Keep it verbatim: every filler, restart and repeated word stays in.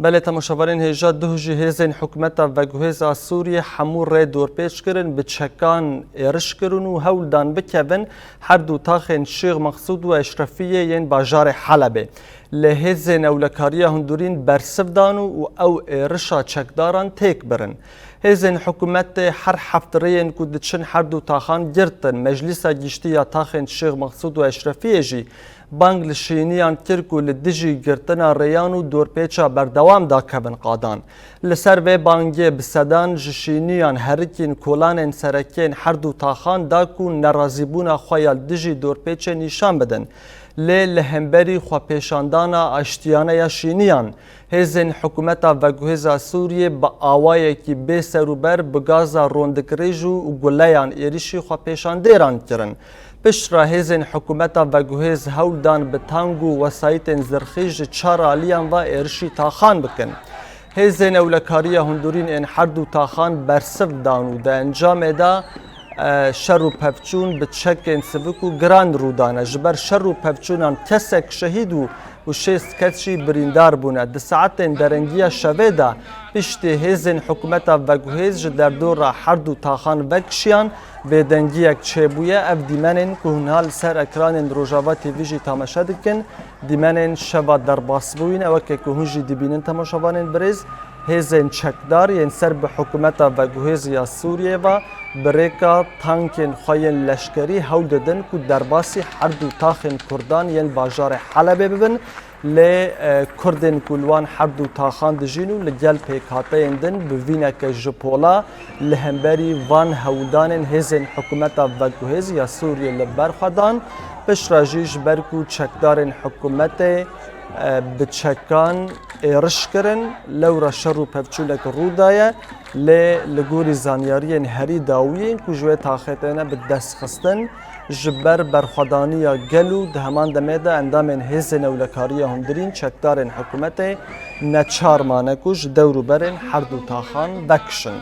Belê temaşevanên hêja, duh jî hêzên hikûmeta veguhêz a Sûriyê hemû rê dorpêç kirin, bi çekan êriş kirin û hewl dan bikevin her du taxên Şêx Mexsûd û Eşrefiyê yên bajarê Helebê. Lê hêzên ewlekariya hundirîn bersiv dan û ew êrişa çekdaran têk birin. Hêzên hikûmetê her heft rêyên ku diçin her du taxan girtin. Meclîsa Giştî ya taxên Şêx Mexsûd û Eşrefiyê jî bang li şîniyan kir ku li dijî girtina rêyan û dorpêça berdewam dakevin qadan. Li ser vê bangê bi sedan ji şîniyan herikîn kolanên serekiyên her du taxan da ku nerazîbûna xwe ya li dijî dorpêçê nîşan bidin. Lê li hemberî xwepêşandana aştiyane ya şîniyan, hêzên hikûmeta veguhêza Sûriyê bi awayekî bê serûber bi gaza rondikrêj û guleyan êrişî xwepêşandêran kirin. Piştre hêzên hikûmeta veguhêz hewl dan bi tang û wesayîtên zirxî ji çar aliyan ve êrişî taxan bikin. Hêzên ewlekariya hundirîn ên her du taxan bersiv dan û di encamê de, e, şer û pevçûn bi çekên sivik û giran rû dane. Ji ber şer û pevçûnan kesek şehîd û û şêst kes jî birîndar bûne. Di saetên derengiya şevê de piştî hêzên hikûmeta veguhêz ji derdora her du taxan vekişiyan, bêdengiyek çêbûye. Ev dîmenên ku hûn ha li ser ekranên Rojava T V jî tamaşe dikin, dîmenên şeva derbasbûyî ne, weke ku hûn jî dibînin temaşevanên birêz. Hêzên çekdar yên ser bi hikûmeta veguhêz ya Sûriyê ve bi rêka tankên xwe yên leşkerî hewl didin ku derbasî her du taxên Kurdan yên bajarê Helebê bibin. Lê, e, Kurdên ku li wan her du taxan dijîn û li gel pêkhateyên din bi vîneke ji pola li hemberî van hewldanên hêzên hikûmeta veguhêz ya Sûriyê li ber xwe dan. Piştre jî ji ber ku çekdarên hikûmetê, e, bi çekan êriş kirin, lewra şer û pevçûnek rû daye, lê li gorî zanyariyên herî dawiyên ku ji wê taxê têne bi dest xistin, ji ber berxwedaniya gel û di heman demê de endamên hêzên ewlekariya hundirîn çekdarên hikûmetê neçar mane ku ji dewrûberên her du taxan vekişin.